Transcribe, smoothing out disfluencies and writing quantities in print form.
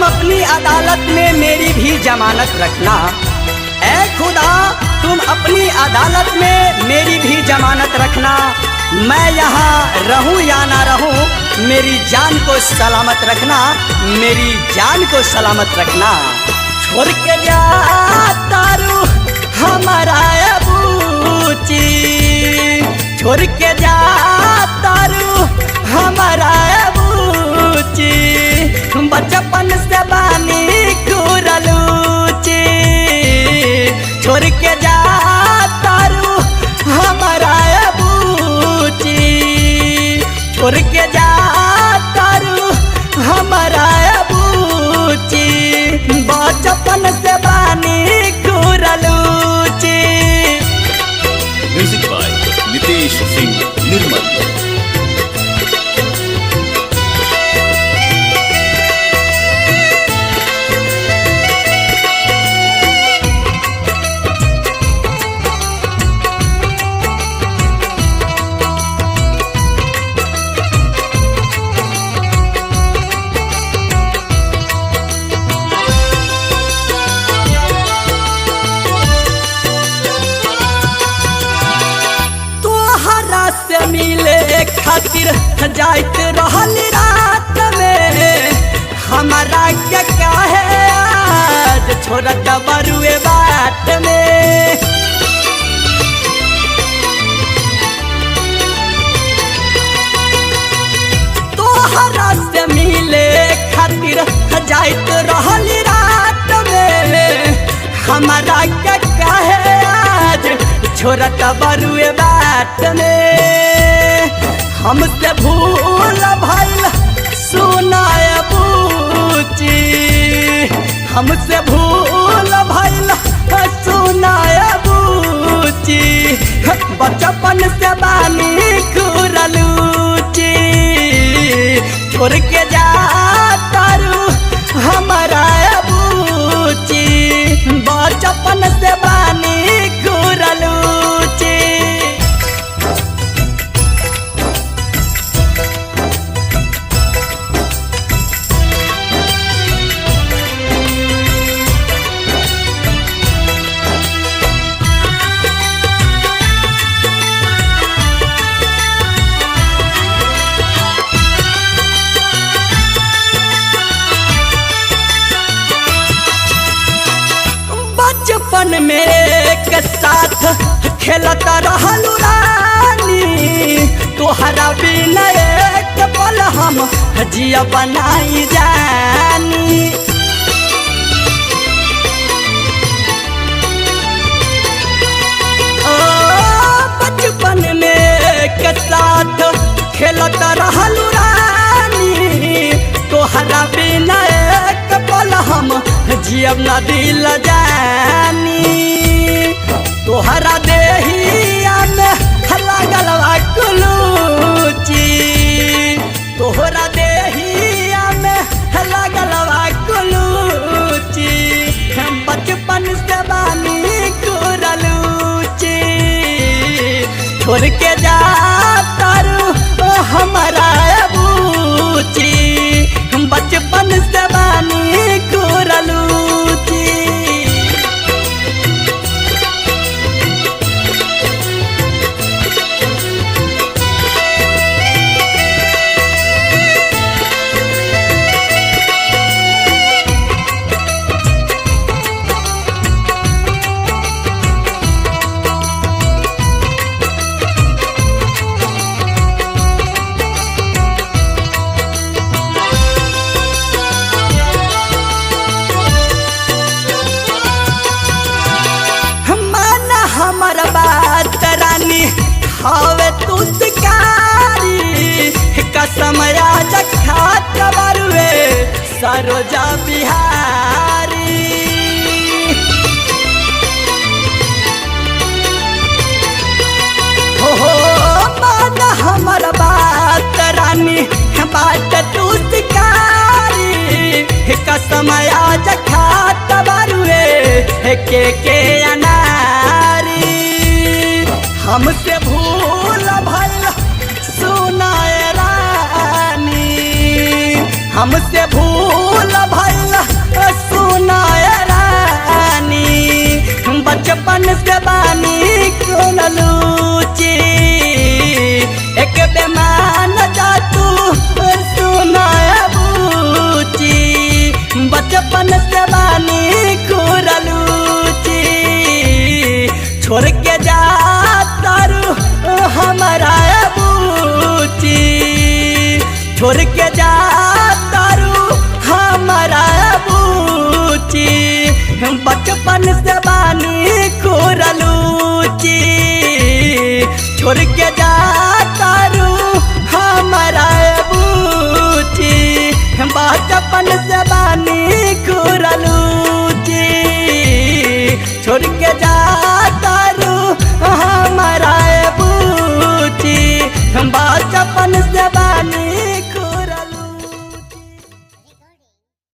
तुम अपनी अदालत में मेरी भी जमानत रखना। ऐ खुदा तुम अपनी अदालत में मेरी भी जमानत रखना, मैं यहाँ रहूँ या ना रहूँ मेरी जान को सलामत रखना, मेरी जान को सलामत रखना। छोड़ के जा तारू हमारा अबूची, छोड़ के जा तारू हमारा अबूची, बचपन से बानी कुरलूची। छोड़ के जा तारू हमारा अबूची, छोड़ के जा तारू हमारा अबूची, बचपन से बानी कुरलूची। म्यूजिक बाय नितेश सिंह निर्मल। से मिले खातिर जाइत रहल रात में, हमारा के काहे आज छोड़त बरुए बाट में। तोहरा से मिले खातिर जाइत रहल रात में, हमारा के काहे आज छोड़त बरुए बाट में। हमसे भूल भइल सुनाय बूची, हमसे भूल भइल सुनाय बूची, बचपन से बानी कुरलूची। छोड़ के जा तारू हमारा बूची, बचपन से बानी कुरलूची। बचपन में के साथ खेलता रहलू रानी, तोहरा बिना एक पल हम जिया बनाई जानी। ओ बचपन में के साथ खेलता रहलू रानी, तोहरा बिना एक पल हम जियब न दिल जानी। तोहरा देहिया में लागल बा कुलूची, तोहरा देहिया में लागल बा कुलूची, बचपन से बानी कुरलूची। छोड़ के जा तारू हमारा अबूची, बचपन से बानी कुरलूची। हमर बात रानी हवे तू शिकारी, कसम आज खात बरुए सरोजा बिहारी। हो मान हमर बात रानी बात तू शिकारी, कसम आज खात बरुए के अनारी। हमसे भूल भइल सुनाए रानी, हमसे भूल भइल बचपन से बानी कुललूची, एक बेमान जा तू सुनाया बूची। बचपन से बानी कुललूची, छोड़ के जा तारू हमारा बूची। छोड़ के जा तारू हमारा बूची, बचपन से बानी कुरलूची। छोड़ के जा तारू हमारा बूची, बचपन से